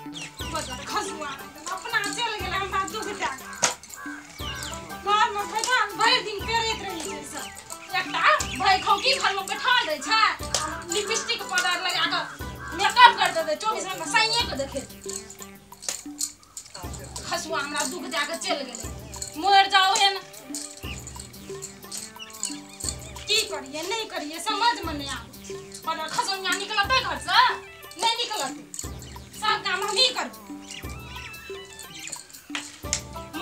खसुआ अपना चल गेल हमरा दुख दए घर में बैठा भरि दिन पेरैत रहै छै सब। एकटा भाई खौकी घर में बैठा दै छै, लिपस्टिक पाउडर लगा के मेकअप कर देतै 24 घंटा साइये के देखे। खसुआ हमरा दुख दए के चल गेलै, मरि जाओ एन की करिए नहीं करिए समझ में नहीं आबै। पर खसुआ निकलतै घर से नहीं निकलतै, सब काम हम ही करबै।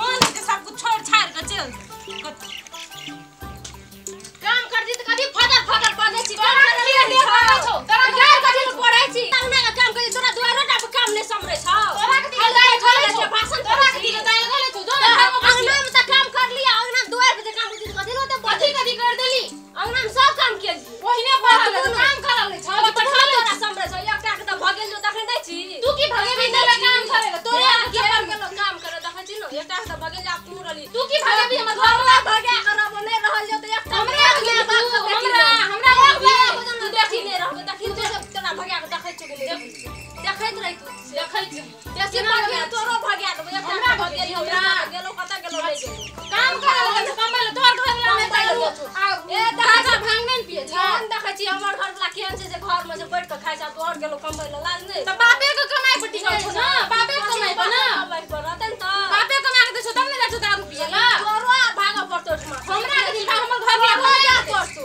मन के सब कुछ छोड़ छाड़ के चल काम कर दी त कभी फदर फदर बजै छी। काम करे छौ तोरा गाय कथि ले पढ़ै छी? अंगना के काम करी तोरा दुआरो टा पर काम नै समरै छौ। तोरा के दिल दाल गले छौ, भाषण तोरा के दिल दाल गले छौ। जो घर में अंगना में त काम कर लिया, अंगना में दुआर पर जे काम करी कथि ले कथि कथि कर देली? अंगना में सब काम केली, ओहिने पढ़ल काम करल छौ, पठा तोरा समरै छौ। एकटा के त भगेल जो तखन दै छी, तू की भगेबी नै काम करे तोरे के कर गेलो काम करे देखै छी न। एकटा के त भगेल जा तू रहली, तू की भगेबी हमर घर वाला भगा के रहबो नै रहल जो त एकटा हमरा हमरा हमरा तू देखी नै रहबो। देखी तू सब तोरा भगा के देखै छौ कि देखैत रही तू देखै छी बेसी भगे तोरो भगा देबो। एकटा हमरा भगेल हमरा गेलो कत गेलो नै गेलो काम करे लगल कमाइ ले तोर घर वाला नै ए ताजा भांग नै पिए छै। हम देखै छी हमर घर वाला केहन छै जे घर में जे बैठ के खाइ छै, तोहर गेलो कमाइ ले लाज नै त बापे के कमाइ पर टिकल छौ न, बापे के कमाइ पर न, कमाइ पर रहतै न त बापे कमा के दै छौ तब ने जाइ छौ दारू पिए ला। तोरो भागऽ पड़तौ ओठमा। हमरा के दिल हमर घर वाला कमाइ पड़तौ,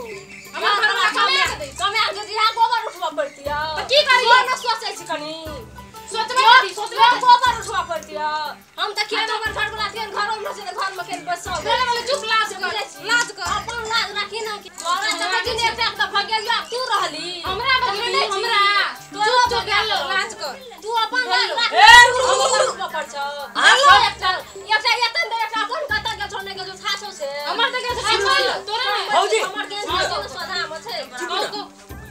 हमर घर वाला कमा के दै कमा के दिहा गोबर उठबऽ पड़तियौ त की करियै? न सोचै छी कनी सोचबै कथी सोचबै गोबर उठबऽ पड़तियौ। हम त केहन हमर घर वाला केहन घरो में छै घर में केहन बैसल घर वाला चुप लाज कर लाज कर अपन लाज राखी न कि तोरा देखै छी ने एकटा त भगेल आब तू रहली हमरा भगेली हमरा तोरो चुप भगेल लाज कर तू अपन लाज राख। ए उठबऽ पड़ छौ हेलो एकटा एकटा एतन दे एकटा अपन कत गेल छौ नै गेल छौ छा छौ से हमर त गेल छौ तोरा भौजी हमर गेल छौ सोधा में छै।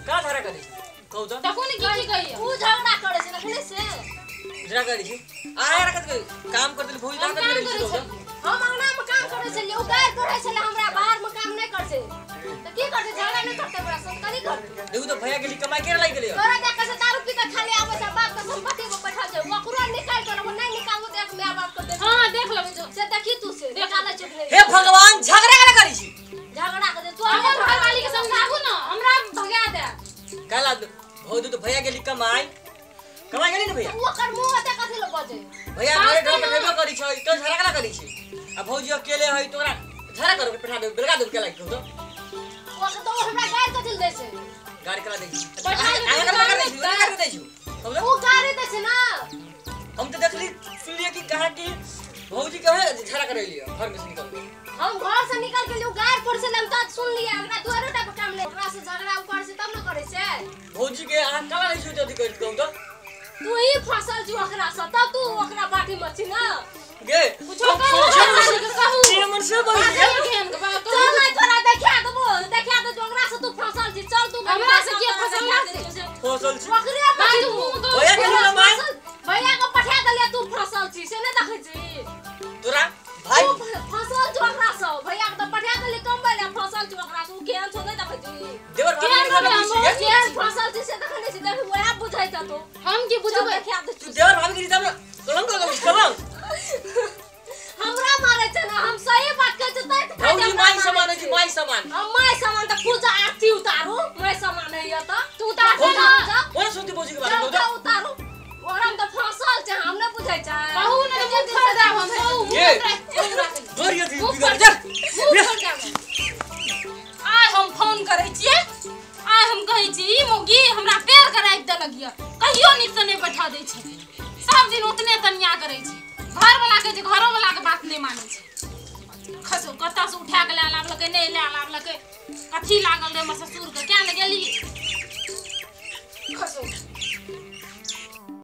का झगड़ा करी कहू त तको ने की की कहियो उ झगड़ा करे छै देखने से झगड़ा करी छी आ रखत काम कर देली भौजी हम का काम करी करै छी छलियै। हम अंगना में काम करे छलियै, उ गाय पढ़ै छलै हमरा बाहर में काम नै करछै त की करतै? झगड़ा नै करतै ओकरा संग कथी करतै? देखू त भैया गेली कमाई के लागि गेलै। तोरा देख के दारू पी के खाली आबै छै, बाप के संपत्ति पर बैठल छै, ओकरो निकाल के लेबो नै निकालबो त एक my बाप के देख। हां देख लेबै जो से देखी तू से निकालै छौ कि नै। हे भगवान झगड़ा केना करी छी? झगड़ा के तू हमर घरवाली के समझाबू न हमरा भगा दे काला भौजी तो भैया गेली कमाई कमाई गेली न भैया ओकर मुंह ओते कथी ले बजै भैया घरे ढोक ढेबो करी छै तो झगड़ा केना करी छी? आ भौजी अकेले है तोरा झगड़ा करो पठा दे बेलगा दे के लागि कहू त ओकर त हमरा गारि कथी ले दै छै? गाड़ी केना दै छी? बैठा दे आगा केना दै छी? गाड़ी दै छी कहू त उ गारि दै छै ना। हम तो देखली सुनलिए कि कहा कि भौजी कहे झगड़ा करे लियो घर में से निकल गए। हम घर से निकल के लियो गारि पर से हम त सुन लिया हमरा दुआरो टा पर काम नै ओकरा से झगड़ा उ कर से तब न करे छै। भौजी के अहाँ काला नहीं सोच अथी कर कहू त तू ही फसल जो ओकरा से तब तू ओकरा बाटी में छी ना गे कुछो कहू कहू के मन से बोल केहन के बात चल नै तोरा देखा देबो देखा दे ओकरा से तू फसल छी चल तू हमरा से के फसल फसल छी ओकरे बाजू मुंह तो भैया के कमाई भैया के पठा देलिए तू फसल छी से नै देखै छी तोरा भाई तू फसल छी ओकरा से भैया के त पठा देली कमबै ले फसल छी ओकरा से उ केहन छौ नै देखै छी देवर भाभी के घर में पूछी केहन फसल छी से देखै नै छी देख वएह बुझै त तू हम की बुझबै देखा दे तू देवर भाभी के रिश्ता में कलंक लगल कलंक हमरा मारै छै ना हम सही बात कहै छी तै त भौजी माई समान है माई समान हम माई समान त पूजा आरती उतारू माई समान है त तू उतार भौजी ओए सुनती भौजी के बारे में त उतारू ओकरा में त फसल छै हम नै बुझै छै कहू ने त मुंह फोड़ देब हम कहू मुंह ये। गोरी अथी बिगड़ जा मुंह फोड़ देब। आइ हम फोन करै छियै, आइ हम कहै छी ई मौगी हमरा पैर कराबि देलक यऽ, कहियो नीक से नहि बैठा दै छै, सब दिन ओतने तनिया करै छै, घर वाला के जे घरो वाला के बात नहि मानै छै। खसो कतऽ से उठा के लए लाबलकै नहि लए लाबलकै, कथी लागल रहै हमर ससुर के क्या ने गेली खसो।